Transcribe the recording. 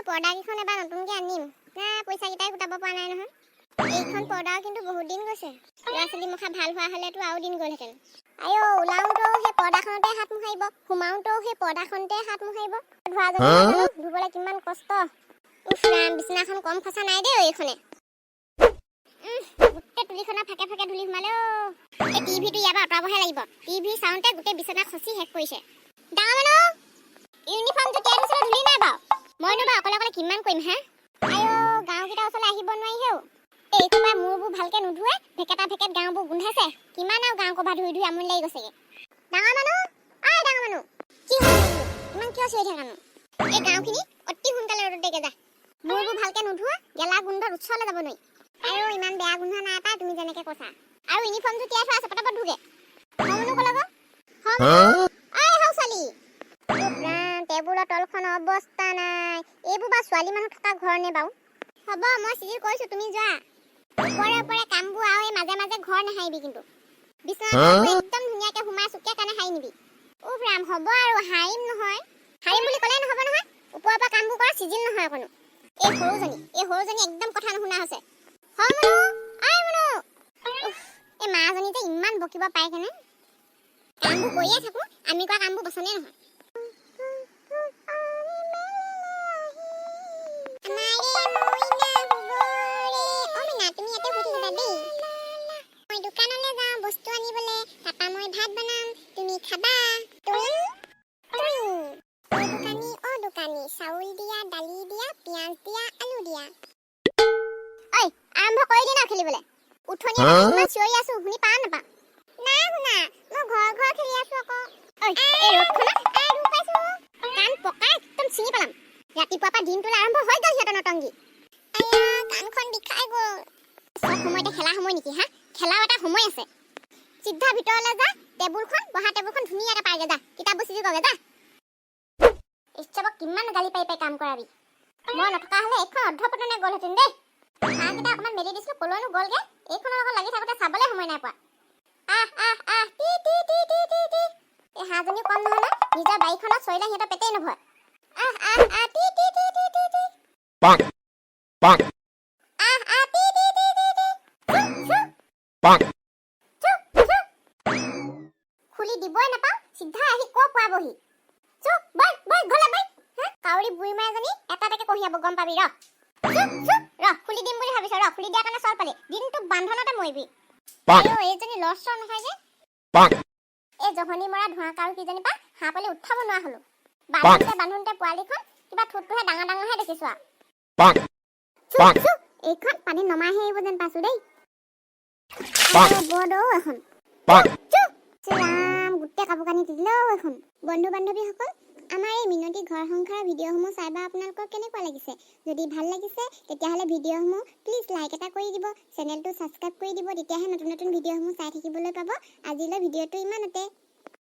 পৰ্দাকেইখন এবাৰ নতুনকৈ আনিম। নাই, পইচাকেইটাই গোটাব পৰা নাই নহয়। এইখন পৰ্দাও কিন্তু বহুত দিন গৈছে। ল'ৰা ছোৱালী মুখা ভাল হোৱা হ'লেতো আৰু দিন গ'লহেঁতেন। আইঅ, ওলাওঁতেও সেই পৰ্দাখনতে হাত মোহাৰিব, সোমাওঁতেও সেই পৰ্দাখনতে হাত মোহাৰিব। ধোৱাজনী নাজানো, ধুবলৈ কিমান কষ্ট। উফ ৰাম, বিচনাখন কম খচা নাই দেই এইখনে। গোটেই তুলিখনৰ ফাকে ফাকে ধূলি সোমালে অ'। এই টিভিটো ইয়াৰ পৰা আঁতৰাবহে লাগিব। টিভি চাওঁতে গোটেই বিচনা খচি শেষ কৰিছে। ডাঙৰ মানুহ, ইউনিফৰ্মটো তিয়াই থৈছিলো, ধুলি নাই বাৰু? মইনো বাৰু অকলে অকলে কিমান কৰিম হা? আইঅ, গাঁওকেইটাৰ ওচৰলৈ আহিব নোৱাৰি হেও। এইসোপাই মূৰবোৰ ভালকে নুধুৱে, ভেকেটা ভেকেট গাঁওবোৰ গোন্ধাইছে। কিমান আৰু গাঁও কবা ধুই ধুই আমনি লাগি গৈছেগে। ডাঙৰ মানুহ, ঐ ডাঙৰ মানুহ, কি হ'ল নো? ইমান কিয় চিঞৰি থাকানো? এই গাঁওখিনি অতি সোনকালে ৰ'দত দেগে যা। মূৰবোৰ ভালকে নুধোৱা, গেলা গোন্ধত ওচৰলৈ যাব নোৱাৰি। আৰু ইমান বেয়া গোন্ধ নাই পাই, তুমি যেনেকে কৈছা। আৰু ইউনিফৰ্মটো তিয়াই থোৱা আছে, পটাপট ধুগে। হমনো ক'লে গ'ল? ঐ হৌ ছোৱালী। উফ ৰাম, টেবুলৰ তলখন অৱস্থা নাই। এইবোৰ বা ছোৱালী মানুহ থকা ঘৰ নে বাৰু? হ'ব, মই চিজিল কৰিছো, তুমি যোৱা। ওপৰে ওপৰে কামবোৰ আৰু এই মাজে মাজে ঘৰ নাহাৰিবি কিন্তু। বিচনাটো একদম ধুনীয়াকে সোমাই চুকে কাণে সাৰি নিবি। উফ ৰাম, হ'ব আৰু, হাৰিম নহয়। হাৰিম বুলি ক'লে নহ'ব নহয়, ওপৰৰ পৰা কামবোৰ কৰা চিজিল নহয় অকণো। এই সৰুজনী, এই সৰুজনী একদম কথা নুশুনা হৈছে। হয় মুনু, ঐ মুনু। উফ, এই মাজনী যে ইমান বকিব পাৰে কেনে। কামবোৰ কৰিয়ে থাকো, আমি কৰা কামবোৰ পচন্দে নহয়। আমাৰে মইনা শুবৰে। অ মইনা, তুমি ইয়াতে শুই থাকিবা দেই। মই দোকানলৈ যাওঁ বস্তু আনিবলৈ, তাৰপা মই ভাত বনাম, তুমি খাবা। টুইং টুইং। অ দোকানী, অ দোকানী, চাউল দিয়া, দালি দিয়া, পিঁয়াজ দিয়া, আলু দিয়া। ঐ, আৰম্ভ কৰিলি ন খেলিবলৈ? উঠনি ইমান চিঞৰি আছো, শুনি পা নাপা? নাই শুনা, মই ঘৰ ঘৰ খেলি আছো আকৌ। ঐ, এই ৰ'দখনত আই দুখ পাইছো। কাণ পকাই একদম ছিঙি পেলাম। ৰাতিপুৱাৰ পৰা দিনটোলৈ আৰম্ভ হৈ গ'ল সিহঁতৰ নটংগী। আয়া, কাণখন বিষাই গ'ল। চব সময়তে খেলা সময় নেকি হা? খেলাও এটা সময় আছে। চিধা ভিতৰলৈ যা, টেবুলখন, বহা টেবুলখন ধুনীয়াকে পাইগে যা, কিতাপবোৰ চিজিল কৰগে যা। ঈশ্বৰক কিমান গালি পাৰি পাৰি কাম কৰাবি। মই নথকা হ'লে এইখন অৰ্ধপতনে গ'লহেঁতেন দেই। হাঁহকেইটা অকণমান মেলি দিছিলো, কলৈনো গ'লগে? এইখনৰ লগত লাগি থাকোঁতে চাবলৈ সময় নাই পোৱা। আহ আহ আহ, T T T T T T. এই হাঁহজনীও কম নহয় ন, নিজৰ বাৰীখনত চৰিলে সিহঁতৰ পেটেই নভৰে। আহ আহ আহ, T T T T T T. Bonk. Bonk. আহ আহ, T T T T T. চু, চু। Bonk. চু, চু। খুলি দিবই নাপাওঁ, চিধা আহি ক পোৱাবহি। চু, বৈ বৈ, ঘৰলৈ বৈ। হা, কাউৰী বুঢ়ী মা এজনী এটা এটাকে কঢ়িয়াব, গম পাবি ৰ। চু চু, ৰ, খুলি দিম বুলি ভাবিছ, ৰ। খুলি দিয়াৰ কাৰণে চল পালি, দিনটো বান্ধনতে মৰিবি। Bonk. আইঅ, এইজনী লৰচৰ নহয় যে। Bonk. এই জহনী মৰা ধোঁৱা কাউৰী কেইজনীৰ পৰা হাঁহ পোৱালি উঠাব নোৱাৰা হলো। বান্ধোতে বান্ধোতে পোৱালিখন কিবা ঠোঁটটোহে ডাঙৰ ডাঙৰহে দেখিছো আৰু। Bonk. চু, Bonk. চু, এইখন পানীত নমাইহে আহিব যেন পাইছো দেই। Bonk. আইঅ, বৰ দৌ এখন। Bonk. চু, ৰাম, গোটেই কাপোৰ কানি তিতিলেও এখন। বন্ধু বান্ধৱীসকল, আমাৰ এই মিনতি ঘৰ সংসাৰৰ ভিডিঅ'সমূহ চাই বা আপোনালোকৰ কেনেকুৱা লাগিছে? যদি ভাল লাগিছে, তেতিয়াহ'লে ভিডিঅ'সমূহ প্লিজ লাইক এটা কৰি দিব, চেনেলটো ছাবস্ক্ৰাইব কৰি দিব, তেতিয়াহে নতুন নতুন ভিডিঅ'সমূহ চাই থাকিবলৈ পাব। আজিলৈ ভিডিঅ'টো ইমানতে।